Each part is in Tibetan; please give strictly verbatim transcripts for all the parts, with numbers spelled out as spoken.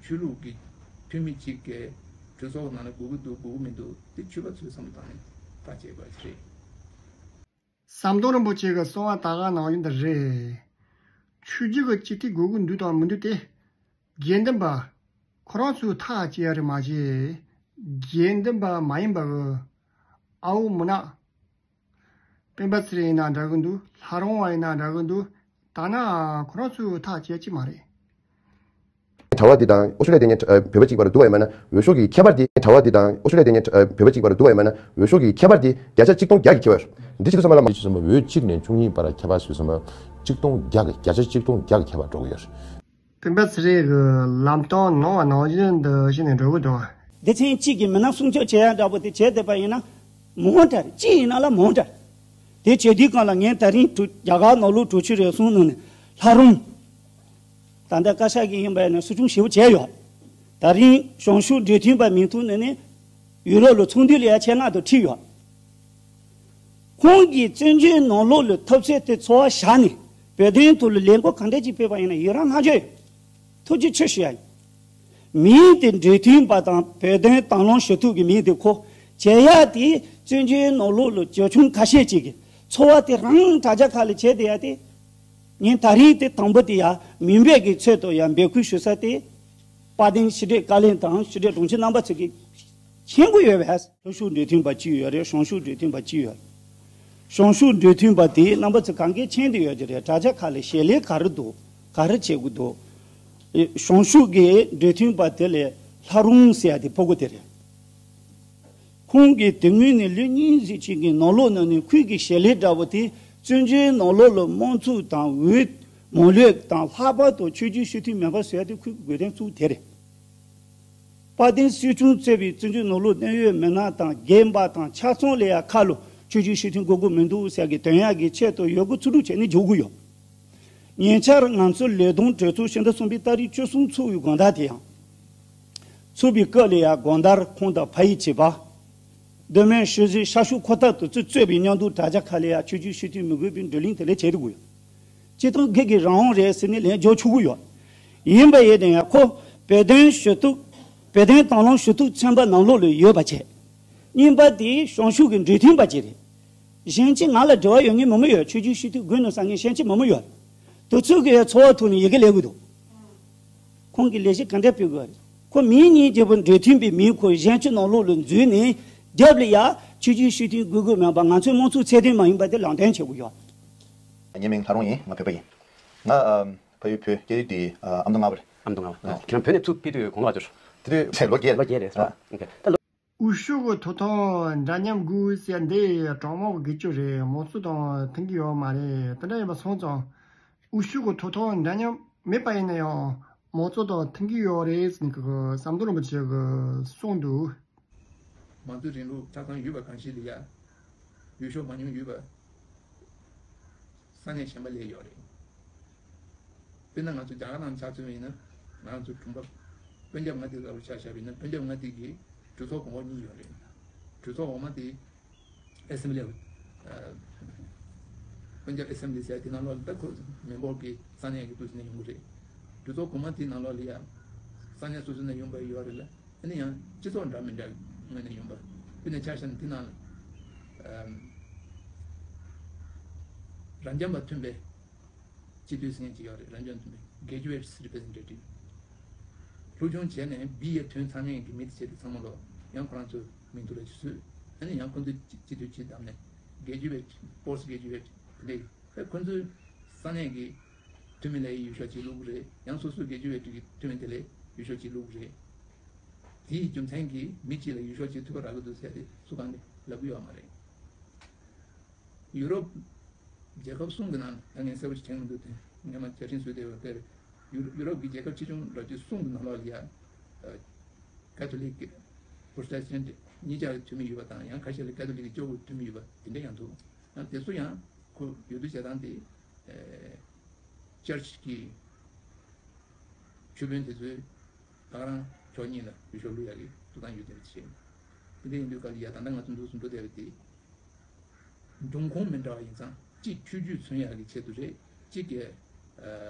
ཆོས་ལུགས་ཀྱི་འཐུས་མི་གཅིག་གིས་གྲོས་ཚོགས་ནང་ལ་དགོས་ཀྱི་འདུག་དགོས་ཀྱི་མི་འདུག་དེ་ཆོས་པ་ཚོས་བསམ་བློ་བཏང་ནས་ཐག་བཅད་དགོས་ཀྱི་རེད། ཟམ་གདོང་རིན་པོ་ཆེ་གི་གསུང་བ་ད་ག་ནང་བཞིན་དུ་རེད། ཆོས་བརྒྱུད་ཀྱི་སྤྱི་འཐུས་དགོས་ཀྱི་འདུག་དང་མི་འདུག་དེ། དགེ་འདུན་པ་ཁོ་རང་ཚོས་ཐག་བཅད་ཡ་རེད་མ་གཞི། དགེ་འདུན་པ་མ་ཡིན་པ་གི་ཨ་བོ་མུ་ན། སྤེན་པ་ཚེ་རིང་ཡིན་ན་འདྲ་གི་འདུག་ལྷ་རམས་པ་ཡིན་ན་འདྲ་གི་འདུག་ད་ནི་ཁོ་རང་ཚོས་ཐག་བཅད་ཀྱི་མ་རེད། གྲྭ་པ་འདི་དང་ཨོ་སི་ཀྲི་ལི་ཡ་སྡོད་མཁན་བོད་པ་གཅིག་བར་འདུག་བས་མ་ན་འོས་ཤོག་གི་ཁྱད་པར་འདི། གྲྭ་པ་འདི་དང་ཨོ་སི་ཀྲི་ལི་ཡ་སྡོད་མཁན་བོད་པ་གཅིག་བར་འདུག་བས་མ་ན་འོས་ཤོག་གི་ཁྱད་པར་འདི་བརྒྱ་ཆ་གཅིག་སྟོང་བརྒྱ་གི་ཁྱད་པར་ཡོད། འདི་ཅི་ཚོ་སོང་མ་ལ་མ་ཅི་ཚོ་སོང་མ་འོས་གཅིག་ནས་བཅུ་གཉིས་བར་ཁྱད་པར་ཚོ་སོང་མ་གཅིག་སྟོང་བརྒྱ་གི་བརྒྱ་ཆ་གཅིག་སྟོང་བརྒྱ་གི་ཁྱད་པར་འགྲོ་གི་ཡོད། སྤེན་པ་ཚེ་རིང་གི་ལམ་སྟོན་གནང་བ་ནང་བཞིན་དུ་བྱས་ནས་འགྲོ་གི་འདུག་སྡེ་ཚན་གཅིག་གིས་མི་སྣ་སྲུང་སྐྱོབ་བྱེད་ཡ་འདྲ་པོ་དེ་བྱས་བསྡད་པ་ཡིན་ན་མང་དྲགས་རེད། གཅིག་ཡིན་ན་ལ་མང་དྲགས། དེ་བྱེད་དུས་སྒང་ལ་ངས་ད་རིང་དུ་རྒྱ་གར་ནང་ལོགས་གྲོས་ཆོད་རེ་ཟུང་ནང་ནས་ལྷ་རམས། ད་ལྟ་བཀའ་ཤག་གིས་ཡིན་པ་ཡིན་ན་གསོ་སྐྱོང་ཞེ་པོ་བྱས་ཡོད། ད་རིང་བྱང་ཕྱོགས་འབྲེལ་མཐུད་པ་མིང་ཐོག་ནས་ནི་ཡུ་རོབ་ལ་ཚོགས་འདུ་ལ་ཡ་ཆེད་མངགས་དུ་ཁྲིད་ཡོད། ཁོང་གིས་བཙན་བྱོལ་ནང་ལོགས་ལ་ཐབས་ཤེས་དེ་འཚོ་བ་བཞག་ནས་བོད་དོན་ཐོག་ལ་ལས་འགུལ་གང་འདྲ་ཅིག་སྤེལ་བ་ཡིན་ན་ཡི་རང་བསྔགས་བརྗོད་ཡོད། ཐུགས་རྗེ་ཆེ་ཞུ་ཡ་ཡིན། མིང་དེ་འབྲེལ་མཐུད་པ་དང་བོད་དོན་དང་བླངས་ཞུ་གཏུག་གི་མིང་དེ་ཁོ་བྱེད་ཡ་དེ་བཙན་བྱོལ་ནང་ལོགས་ལ་ཇོ་ཆུང་ཁ་ཤས་ཅིག་གིས་འཚོ་བ་དེ་རང་དྲ་རྒྱ་ཁག་ལ་བྱས་བསྡད་ཡ་དེ། ངས་ད་རིང་དེ་དང་པོ་དེ་ཡ་མིང་འབོད་ཀྱི་ཚུལ་དུ་ཡ་འབོད་སྐུལ་ཞུ་ས་དེ། དཔལ་ལྡན་ཕྱི་དྲིལ་བཀའ་བློན་དང་ཕྱི་དྲིལ་དྲུང་ཆེ་རྣམ་པ་ཚོ་གིས་མཁྱེན་གྱི་ཡོད་པས། ལྷོ་ཕྱོགས་འབྲེལ་མཐུད་པ་གཅིག་ཡོད་རེད། བྱང་ཕྱོགས་འབྲེལ་མཐུད་པ་གཅིག་ཡོད་རེད། བྱང་ཕྱོགས་འབྲེལ་མཐུད་པ་དེ་རྣམ་པ་ཚོ་གང་གས་མཁྱེན་བསྡད་ཡོད་ཀྱི་རེད། དྲ་རྒྱ་ཁག་ལ་ཞལ་ལས་ག་རེ་འདུག་ག་རེ་བྱེད་དགོས་འདུག་བྱང་ཕྱོགས་ཀྱི་འབྲེལ་མཐུད་པ་དེ་ལས་ལྷ་རམས་ཟེར་ཡ་དེ་ཕོ་གོ་དེ་རེད། ཁོང་གིས་དེ་སྔོན་ནས་ལོ་གཉིས་ཙམ་ཅིག་གི་ནང་ལོགས་ནང་ནས་ཁོང་གི་ཞལ་ལས་འདྲ་བོ་དེ་བཙན་བྱོལ་ནང་ལོགས་ལ་དམངས་གཙོ་དང་འོས་མང་ལོས་དང་ལྷག་པར་དུ་ཆོས་བརྒྱུད་སྤྱི་འཐུས་མེད་པ་བཟོ་ཡ་དེ་ཁོང་གི་དགོས་དོན་གཙོ་བོ་དེ་རེད། དཔལ་ལྡན་སྲིད་སྐྱོང་གཙོས་པའི་བཙན་བྱོལ་ནང་ལོགས་གནད་ཡོད་མི་སྣ་དང་རྒན་པ་དང་ཆ་ཚང་ལ་ཡ་ཁ་ལོ་ཆོས་བརྒྱུད་སྤྱི་འཐུས་དགོས་དགོས་མི་འདུག་ཟེར་གི་དོན་ཡག་གི་ཆེད་དུ་ཡོད་དགུ་ཚུར་སྒྲུག་བྱས་ནས་འཇོག་གི་ཡོད། ཉེ་ཆར་ང་ཚོ་ལས་དོན་གྲོས་ཚོགས་ཕྱི་ཟླ་གསུམ་པའི་ཏ་རིག་བཅུ་གསུམ་ཚོགས་ཡོད་དགོང་དག་དེ་ཡང་། ཚོགས་པའི་སྐབས་ལ་ཡང་དགོང་དག་ཁོང་དང་ཕ་ཡུལ་གཅིག་པ། མདོ་སྨད་ཤུལ་བཞི་ཤར་ཕྱོགས་འཁོར་ཐག་དུ་བཙུགས་གཙོས་པའི་མཉམ་དུ་དྲ་རྒྱ་ཁག་ལ་ཡང་ཆོས་བརྒྱུད་སྤྱི་འཐུས་མི་དགོས་པའི་བགྲོ་གླེང་དེ་ལས་བྱེད་དུ་དགོས། སྤྱི་དོན་སྒེར་གྱི་རང་དབང་རེད་ཟེར་ནས་ལན་འཇོག་ཆོག་གི་ཡོད། ཡིན་པ་ཡིན་ན་ཡང་ཁོ་བོད་དོན་ཞུ་གཏུག་བོད་དོན་དང་བླངས་ཞུ་གཏུག་ཚན་པ་ནང་ལོགས་ལ་ཡོད་པ་བྱས། གཉིས་པ་དེ་བྱང་ཕྱོགས་ཀྱི་འབྲེལ་མཐུད་པ་ཅིག་རེད། གཞན་གཅིག་ང་ལ་འབྲེལ་བ་ཡོད་མཁན་མང་པོ་ཡོད། ཆོས་བརྒྱུད་སྤྱི་འཐུས་དགོས་ནོ་བསམ་མཁན་གཞན་གཅིག་མང་པོ་ཡོད། དེ་ཚོ་གི་འཚོ་བ་ཐོག་ནས་ཡི་གེ་ལས་དགོས་འདུག་ཁོང་གིས་ལས་གཞི་ག་འདྲ་སྤེལ་དགོས་རེད། ཁོ་མིང་གཉིས་བརྗེ་པོ་འབྲེལ་མཐུད་པའི་མིང་ཁོ་གཞན་གཅིག་ནང་ལོགས་ལ་འཛུལ་ནས་རྒྱབ་ལ་ཡ་ཆོས་བརྒྱུད་སྤྱི་འཐུས་དགོས་དགོས་མེད་པ་ང་ཚོའི་དམངས་གཙོའི་ཚད་ལྡན་མ་ཡིན་པ་དེ་ལམ་སྟོན་བྱེད་དགོས་ཡོད། ངའི་མིང་ལྷ་རུང་ཡིན། ང་བོད་པ་ཡིན། ང་ཨམ་ཕ་ཡུལ་བོད་སྐད་ཡིག་དེ་ཨ་ཨ་མདོ་རྔ་པ་རེད། ཨ་མདོ་རྔ་པ། ཨ། ཁྱེད་རང་བོད་ནས་ཚུར་ཕེབས་དུས་གོང་ལ་བ་ཅོར། དེ་དུས་ལོ་བརྒྱད། ལོ་བརྒྱད་རེད། ཨ། ཨོ་ཁེ། ད་ལོ། འོས་ཤོག་གི་ཐོབ་ཐང་འདྲ་མཉམ་དགོས་ཟེར་འདི་གྲངས་མང་གི་སྐད་ཆ་རེད། མང་ཚོགས་དང་མཐུན་གྱི་ཡོད་མ་རེད། དེ་འདྲ་ཡིན་པ་སོང་ཙང་། འོས་ཤོག་གི་ཐོབ་ཐང་འདྲ་མཉམ་མེད་པ་ཡིན་ན་ཡང་མང་ཚོགས་དང་མཐུན་གྱི་ཡོད་རེད་ཟེར་ནས་ཀྱི་ཟམ་གདོང་རིན་པོ་ཆེ་གིས་གསུངས་འདུག་མང་གཙོའི་རིང་ལུགས་ཆ་ཚང་ཡོད་པ་གང་ཞིག་ལ་ཡ། འོས་ཤོག་མང་ཉུང་ཡོད་པ། ས་གནས་གཞན་པ་ལ་ཡོད་རེད། དཔེར་ན་ང་ཚོ་རྒྱ་གར་ནང་ཆ་མཚོན་པ་ཡིན་ན། ང་ཚོ་དྲུང་པ། པན་ཇབ་མངའ་སྡེ་ལྟ་བུ་ཆ་བཞག་པ་ཡིན་ན་པན་ཇབ་མངའ་སྡེ་གི་གྲོས་ཚོགས་གོང་འོག་གཉིས་ཡོད་རེད། གྲོས་ཚོགས་འོག་མ་དེ་Assembly of ཨ། Punjab Assembly ཟེར་དེ་ནང་ལོགས་ལ་ད་ཁོ་མི་འབོར་གྱི་ས་གནས་ཀྱི་འདུག་ཟེར་ནས་ཡོང་གི་རེད། གྲོས་ཚོགས་གོང་མ་དེ་ནང་ལོགས་ལ་ཡང་ས་གནས་སོ་སོ་ནས་ཡོང་པ་ཡོད་རེད་ལ། ཨ་ནི་ཡང་སྤྱི་ཚོགས་འདྲ་མི་འདྲ་ངོས་ནས་ཡོང་པ། དཔེར་ན་ཆ་བཞག་ན་དེ་ནང་ལ། ཨམ། རབ་འབྱམས་པ་མཐུན་པའི་སྤྱི་འཐུས་ཟེར་མཁན་ཅིག་ཡོད་རེད། རབ་འབྱམས་མཐུན་པའི་Graduates Representative། སློབ་སྦྱོང་བྱས་ནས་བི་ཨེ་ཐོན་ཚར་མཁན་གྱི་མི་དེ་བྱས་ཏེ་ཚང་མ་ལོ་ཡང་ཁོ་རང་ཚོའི་མིང་ཐོག་ལ་བཟོས། ཨ་ནི་ཡང་ཁོ་ཚོས་སྤྱི་འཐུས་ཅིག་བདམས་ནས་Graduate Post Graduate དེ་འདྲ་ཡོད། ཁོ་ཚོའི་ས་གནས་ཀྱི་འཐུས་མི་ལ་ཡི་འོས་ཤོག་ཅིག་བླུགས་རེད། ཡང་སོ་སོའི་Graduate གི་འཐུས་མི་དེ་ལ་འོས་ཤོག་ཅིག་བླུགས་རེད། དེའི་རྒྱུ་མཚན་གྱིས་མི་གཅིག་ལ་འོས་ཤོག་ཅིག་ཐོབ་རག་གི་འདུག་ཟེར་ཏེ་སུ་གང་ནས་ལབ་ཀྱི་ཡོད་མ་རེད། ཡུ་རོབ་རྒྱལ་ཁབ་གསུམ་གྱི་ནང་ད་ངས་གསལ་པོ་ཞིག་དྲན་གྱི་འདུག་དེ་ངས་མ་བརྒྱ་ཕྲན་བཟོས་བསྡད་པ་དེར། ཡུ་ཡུ་རོབ་ཀྱི་རྒྱལ་ཁབ་ཆེ་ཆུང་རབ་ཆེ་གསུམ་གྱི་ནང་ལོགས་ལ་ཡ། ཀ་ཐོ་ལིག་གི་པྲོ་ཏེ་སི་ཊན་ཊི་གཉིས་ཆར་འཐུས་མི་ཡོད་པ་དང་ཡང་ཁ་ཤས་ལ་ཀ་ཐོ་ལིག་གི་སྐྱོ་བོ་འཐུས་མི་ཡོད་པ་དེ་འདྲ་ཡང་འདུག་ཡང་དེ་ཚོ་ཡང་ཁོ་འོས་བསྡུ་བྱེད་སྟངས་དེ། ཨེ། ཅར་ཆི་གི་ཆོས་དཔོན་དེ་ཚོས་ད་ག་རང་ཕྱོགས་གཉིས་ལ་འོས་ཤོག་བླུག་ཡག་གི་ཐུགས་དམ་ཡོད་བསྡད་པ་བྱས། དེ་འདྲ་ཡིན་དུས་སྐབས་ལ་ཡ་ད་ལྟ་ང་ཚོ་འདུག་སེ་འགྲོ་བསྡད་པ་དེ། འབྱུང་ཁུངས་མི་འདྲ་བ་ཡིན་ཙང་གཅིག་ཆོས་བརྒྱུད་མཚོན་ཡག་གི་ཆེད་དུ་རེད། གཅིག་གི་ཨ།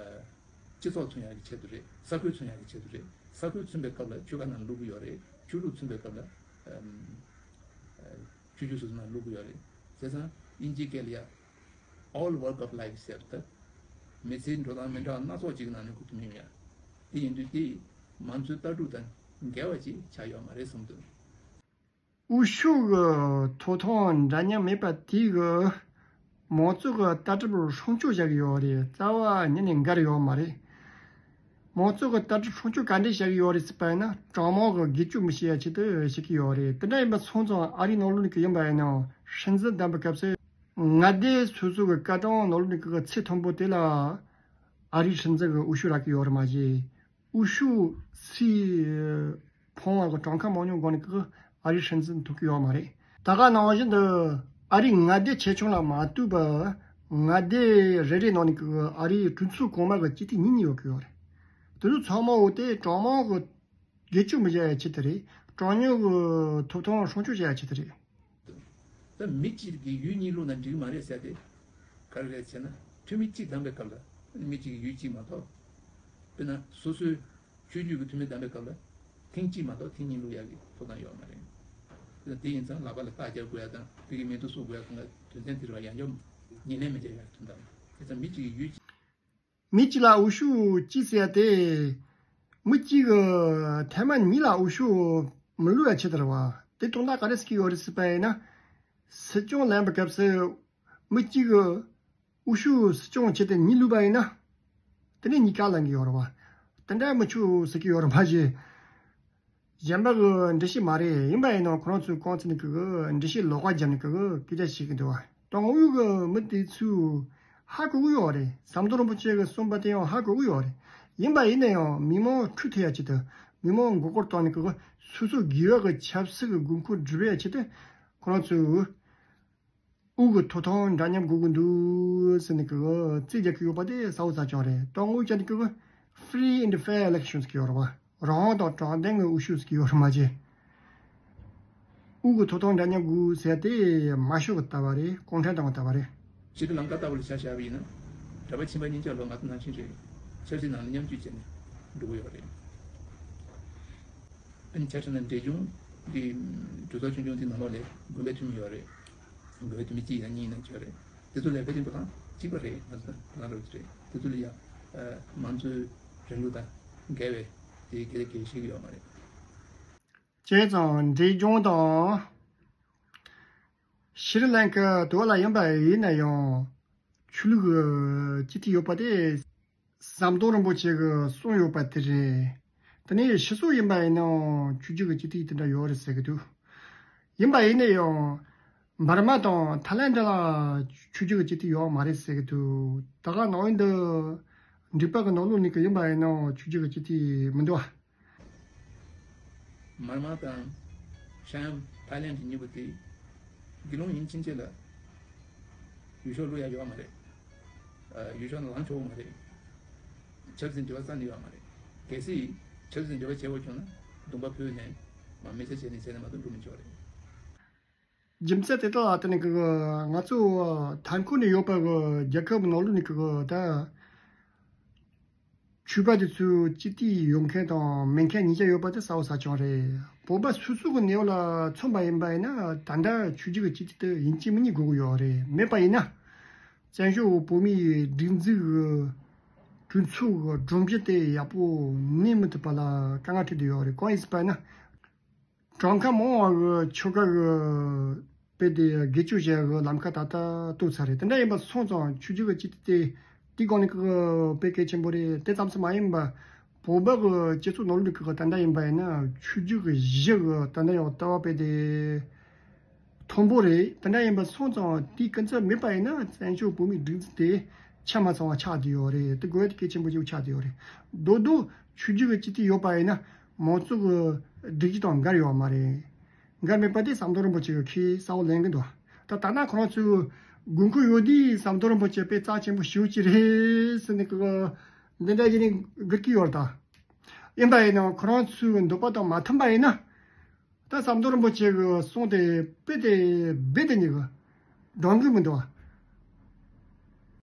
སྤྱི་ཚོགས་མཚོན་ཡག་གི་ཆེད་དུ་རེད། ས་ཁུལ་མཚོན་ཡག་གི་ཆེད་དུ་རེད། ས་ཁུལ་མཚོན་པའི་སྐབས་ལ་ཆུ་ཁ་ནང་བླུག་གི་ཡོད་རེད། ཆུ་ལུད་མཚོན་པའི་སྐབས་ལ་ཨམ་ཆུ་རྒྱུན་སོ་སོ་ནང་བླུག་གི་ཡོད་རེད། བྱས་ཙང་དབྱིན་ཇིའི་སྐད་ལ་ཡ་all walk of life ཟེར་ད། མི་ཚེའི་འགྲོ་སྟངས་མི་འདྲ་བ་སྣ་ཚོགས་ཅིག་ནང་ནས་ཁུག་ཐུབ་མིན་ཡ། དེ་ཡིན་དུས་དེ་མང་གཙོའི་ལྟ་གྲུབ་དང་འགལ་བ་ཅིག་ཆགས་ཡོད་མ་རེད་བསམ་འདུག། དབུ་ཤུག་གི་ཐོབ་ཐང་འདྲ་མཉམ་མེད་པ་དེ་གི་མང་གཙོ་གི་ལྟ་གྲུབ་སྲུང་སྐྱོབ་བྱ་གི་ཡོད་རེད། རྩ་བ་ཉིད་ནས་འགལ་ཡོད་མ་རེད། མང་གཙོ་གི་ལྟ་གྲུབ་སྲུང་སྐྱོབ་ག་འདྲས་བྱ་གི་ཡོད་རེད་ཟེར་བ་ཡིན་ན། གྲངས་མང་གི་སྒེར་གཅོད་མི་བྱེད་ཡ་ཆེད་དུ་བྱེད་ཀྱི་ཡོད་རེད། དེ་འདྲ་ཡིན་པ་སོང་ཙང་ཨ་རིའི་ནང་ལོགས་ནས་གི་ཡིན་པ་ཡིན་ནའང་སྲིད་འཛིན་བདམས་པའི་སྐབས་སུ་མངའ་སྡེ་སོ་སོ་གི་བཀའ་ཐང་ནང་ལོགས་ནས་གི་ཚད་མཐོན་པོ་དེ་ལ་ཨ་རིའི་སྲིད་འཛིན་གི་འོས་ཤོག་རག་གི་ཡོད་རེད་མ་གཞི། འོས་ཤོག་སུས་ཕོངས་པ་གི་གྲངས་ཀ་མང་ཉུང་སྒང་ནས་ཀྱི་ཨ་རིའི་སྲིད་འཛིན་ཐུབ་ཀྱི་ཡོད་མ་རེད། ད་ག་ནང་བཞིན་དུ་ཨ་རིའི་མངའ་སྡེ་ཆེ་ཆུང་ལ་མ་ལྟོས་པར་མངའ་སྡེ་རེ་རེ་ནང་ནས་ཀྱི་ཨ་རིའི་གྲོས་ཚོགས་གོང་མ་གི་སྤྱི་འཐུས་གཉིས་གཉིས་ཡོད་ཀྱི་ཡོད་རེད། དེ་ཚོ་ཚང་མ་འོ་དེ་གྲངས་མང་གི་སྒེར་གཅོད་མི་བྱ་ཡ་ཆེད་དུ་རེད། གྲངས་ཉུང་གི་ཐོབ་ཐང་སྲུང་སྐྱོབ་བྱ་ཡ་ཆེད་དུ་རེད། ད་མི་གཅིག་གིས་ཡུལ་གཉིས་བླུགས་ན་འགྲིག་མ་རེད་ཟེར་ཏེ། ག་རེ་རེད་ཟེར་ན། འཐུས་མི་གཅིག་བདམས་པའི་སྐབས་ལ་མི་གཅིག་གིས་ཡུལ་གཅིག་མ་གཏོགས། དཔེར་ན་སོ་སོའི་ཆོས་བརྒྱུད་ཀྱི་འཐུས་མི་བདམས་པའི་སྐབས་ལ་ཐེངས་གཅིག་མ་གཏོགས་ཐེངས་གཉིས་བླུགས་ཡག་གི་ཐོབ་ཐང་ཡོད་མ་རེད། དེ་ཡིན་ཙང་ལག་པ་ལ་རྟགས་རྒྱག་དགོས་ཡ་དང་བོད་ཀྱི་མིང་ཐོ་བཟོ་དགོས་ཡ་གང་ག་དོན་ཚན་དེ་རུ་ཡང་འཇོག་ཉེས་ལན་མི་འཇལ་ཡ་དོན་དམ། དེ་ཙང་མི་གཅིག་གིས་ཡུལ་གཅིག་མི་གཅིག་ལ་འོས་ཤོག་གཅིག་ཟེར་ཏེ། མི་གཅིག་གི་ཐེངས་མ་གཉིས་ལ་འོས་ཤོག་མི་བླུག་ཡ་ཆེད་དུ་རེད་བ། དེ་དོན་དག་ག་རེ་ཟེར་གྱི་ཡོད་རེད་ཟེར་བ་ཡིན་ན། སྲིད་སྐྱོང་ལེན་པའི་སྐབས་སུ་མི་གཅིག་གི་འོས་ཤོག་སྲིད་སྐྱོང་བྱས་ཏེ་གཉིས་བླུགས་པ་ཡིན་ན། དེ་ནས་གཉིས་ཀ་ལེན་གྱི་ཡོད་རེད་བ། དེ་འདྲ་མི་ཆོག་ཟེར་གྱི་ཡོད་རེད་མ་གཞི། གཞན་པ་གི་འགྲེལ་བཤད་མ་རེད། ཡིན་པ་ཡིན་ནའང་ཁོ་རང་ཚོའི་རྐང་ཚུགས་ནས་གི་འགྲེལ་བཤད་ལོག་པ་བརྒྱབ་ནས་གི་སྐད་ཆ་བཤད་གི་འདུག་བ། དང་འོས་གི་མི་དེ་ཚོས་ཧ་གོ་གི་ཡོད་རེད། ཟམ་གདོང་རིན་པོ་ཆེ་གི་གསུངས་པ་དེ་ཡང་ཧ་གོ་གི་ཡོད་རེད། ཡིན་པ་ཡིན་ན་ཡང་མི་མང་འཁྲུག་ཐེབས་ཡ་ཆེད་དུ། མི་མང་མགོ་སྐོར་བཏང་ནས་གི་སོ་སོ་དགེ་བ་གི་ཆབ་སྲིད་གི་དགོས་མཁོ་སྒྲུབ་ཡ་ཆེད་དུ། ཁོ་རང་ཚོས། དབུ་གི་ཐོབ་ཐང་འདྲ་མཉམ་དགོས་ཀྱི་འདུག་ཟེར་ནས་ཀྱི་རྩིས་རྒྱག་གི་ཡོད་པ་དེ་གསལ་བོ་གསལ་རྐྱང་རེད། དང་དངོས་བྱས་ནས་ཀྱི་Free and Fair Election ཟེར་གྱི་ཡོད་རེད་བ། རང་དབང་དང་དྲང་བདེན་གྱི་འོས་ཤོག་ཟེར་གྱི་ཡོད་རེད་མ་གཞི། དབུ་གི་ཐོབ་ཐང་འདྲ་མཉམ་དགོས་ཟེར་དེ་མ་ཤོག་གི་ལྟ་བ་རེད། གུང་ཁྲན་ཏང་གི་ལྟ་བ་རེད། ཤྲི་ལང་ཀ་ལྟ་བུ་ལ་ཆ་བཞག་པ་ཡིན་ན། གྲྭ་པ་ཁྱིམ་པ་གཉིས་ཆ་ལོ་ང་ཚོ་ནང་བཞིན་རེད། ཆབ་སྲིད་ནང་ལ་མཉམ་སྤྱོད་བྱས་ནས་འགྲོ་གི་ཡོད་རེད། ཨ་ནི་ཆ་བཞག་ན་འབྲས་ལྗོངས་ཀྱི་གྲོས་ཚོགས་ཆུང་ཆུང་དེ་ནང་ལོགས་ལ་དགོན་པའི་འཐུས་མི་ཡོད་རེད། དགོན་པའི་འཐུས་མི་གཅིག་ཡིན་ན་གཉིས་ཡིན་ན་ཡོད་རེད། དེ་ཚོ་ལས་ཀ་ཆེན་པོ་དང་གཅིག་པ་རེད། ང་ཚོ་ང་རང་རེད། དེ་ཚོ་ལ་ཡང་མང་གཙོའི་རིང་ལུགས་དང་འགལ་བའི་དེ་གལ་གལ་ཤེས་ཀྱི་ཡོད་མ་རེད། བྱས་ཙང་འབྲས་ལྗོངས་དང་ཤྲི་ལང་ཀ་དུ་བ་ལ་ཡིན་པ་ཡིན་ན་ཡང་ཆོས་ལུགས་ཀྱི་སྤྱི་འཐུས་ཡོད་པ་དེ། ཟམ་གདོང་རིན་པོ་ཆེ་གིས་གསུངས་ཡོད་པ་དེ་རེད། དེ་ནས་ཕྱི་སོག་ཡིན་པ་ཡིན་ནའང་ཆོས་བརྒྱུད་ཀྱི་སྤྱི་འཐུས་དེ་འདྲ་ཡོད་རེད་ཟེར་གི་འདུག་ཡིན་པ་ཡིན་ན་ཡང་འབར་མ་དང་ཐའི་ལེན་ཌི་ལ་ཆོས་བརྒྱུད་ཀྱི་སྤྱི་འཐུས་ཡོད་མ་རེད་ཟེར་གི་འདུག་ད་ག་ནང་བཞིན་དུ་འགྲིག་པ་གི་ནང་ལོགས་ནས་གི་ཡིན་པ་ཡིན་ནའང་ཆོས་བརྒྱུད་ཀྱི་སྤྱི་འཐུས་མི་འདུག་བ། མར་མ་དང་ཤམ་ཐའི་ལེན་ཌི་གཉིས་པོ་དེ་དགེ་སློང་ཡིན་ཕྱིན་ཆད་ལ་འོས་ཤོག་བླུག་ཡ་ཡོད་མ་རེད། ཨ། འོས་ཤོག་ནང་ལངས་ཆོག་མ་རེད། ཆབ་སྲིད་འབྲེལ་བ་རྩ་ནས་ཡོད་མ་རེད། གལ་སྲིད་ཆབ་སྲིད་འབྲེལ་བ་བྱེད་དགོས་བྱུང་ན་གདོང་པ་ཕུད་ནས་མ་མི་ཚེ་བྱས་ནས་བྱས་ན་མ་གཏོགས་འགྲོ་མི་ཆོག་རེད། རྒྱུ་མཚན་དེ་དག་ལ་བརྟེན་ནས་ཀྱི་ང་ཚོ་མཐའ་འཁོར་ནས་ཡོད་པ་གི་རྒྱལ་ཁབ་ནང་ལོགས་ནས་ཀྱི་ད། ཆོས་པ་དེ་ཚོའི་སྤྱི་འཐུས་ཡོད་མཁན་དང་མེད་མཁན་གཉིས་ཆ་ཡོད་པ་དེ་གསལ་བོ་གསལ་རྐྱང་རེད། བོད་པ་སོ་སོ་གི་གནས་བབ་ལ་མཚོན་པ་ཡིན་པ་ཡིན་ན་ད་ལྟ་ཆོས་བརྒྱུད་ཀྱི་སྤྱི་འཐུས་དེ་ཡིན་གཅིག་མིན་གཉིས་དགོས་ཀྱི་ཡོད་རེད། མེད་པ་ཡིན་ན་བཙན་བྱོལ་བོད་མིའི་སྒྲིག་འཛུགས་ཀྱི་གྲོས་ཚོགས་ཀྱི་སྒྲོམ་གཞི་དེ་ཡག་པོ་གནས་མི་ཐུབ་པ་ལ་དཀའ་ངལ་འཕྲད་བསྡད་ཡོད་རེད། གང་ཡིན་ཟེར་བ་ཡིན་ན། གྲངས་ཀ་མང་བ་གི་ཆོལ་ཁ་གི་དཔེ་དེ་སྒེར་གཅོད་བྱེད་ཡག་གི་ལམ་ཁ་ད་ལྟ་གཏོད་ཚར་རེད། དེ་འདྲ་ཡིན་པ་སོང་ཙང་ཆོས་བརྒྱུད་ཀྱི་སྤྱི་འཐུས་དེ་དེའི་སྒང་ནས་ཀྱི་དཔེ་གལ་ཆེན་པོ་རེད། དེ་ཙམ་ཙམ་མ་ཡིན་པ་བོད་པ་གི་སྤྱི་ཚོགས་ནང་ལོགས་ཀྱི་ད་ལྟ་ཡིན་པ་ཡིན་ན་ཆོས་བརྒྱུད་ཀྱི་གཞི་གི་ད་ལྟ་ཡང་ལྟ་བ་དཔེ་དེ་མཐོན་པོ་རེད། དེ་འདྲ་ཡིན་པ་སོང་ཙང་དེའི་སྐུ་ཚབ་མེད་པ་ཡིན་ན་བཙན་བྱོལ་བོད་མིའི་སྒྲིག་འཛུགས་དེ་ཆ་མ་ཚང་བ་ཆགས་བསྡད་ཡོད་རེད། དེ་དགོས་ཡ་དེ་གལ་ཆེན་པོ་ཅིག་ཆགས་བསྡད་ཡོད་རེད། མདོར་བསྡུས་ཆོས་བརྒྱུད་ཀྱི་སྤྱི་འཐུས་ཡོད་པ་ཡིན་ན་མང་གཙོ་གི་སྒྲིག་གཞི་དང་འགལ་ཡོད་མ་རེད། འགལ་མེད་པ་དེ་ཟམ་གདོང་རིན་པོ་ཆེ་གིས་ཁས་གསལ་བོ་ལེན་གི་འདུག་ད་ལྟ་ན་ཁོ་རང་ཚོས་དགོས་མཁོ་ཡོད་དུས་ཟམ་གདོང་རིན་པོ་ཆེ་དཔེ་རྩ་ཆེན་པོ་ཞེ་པོ་ཅིག་རེད་ཟེར་ནས་ཀྱི་འདི་འདྲ་བྱས་ནས་སྒུག་གི་ཡོད་རེད་ད། ཡིན་པ་ཡིན་ནའང་ཁོ་རང་ཚོའི་འདོད་པ་དང་མ་མཐུན་པ་ཡིན་ན། ད་ཟམ་གདོང་རིན་པོ་ཆེ་གི་གསུང་དེ་དཔེ་དེ་རྦད་དེ་ཉེ་གི་འགྲོ་གི་མི་འདུག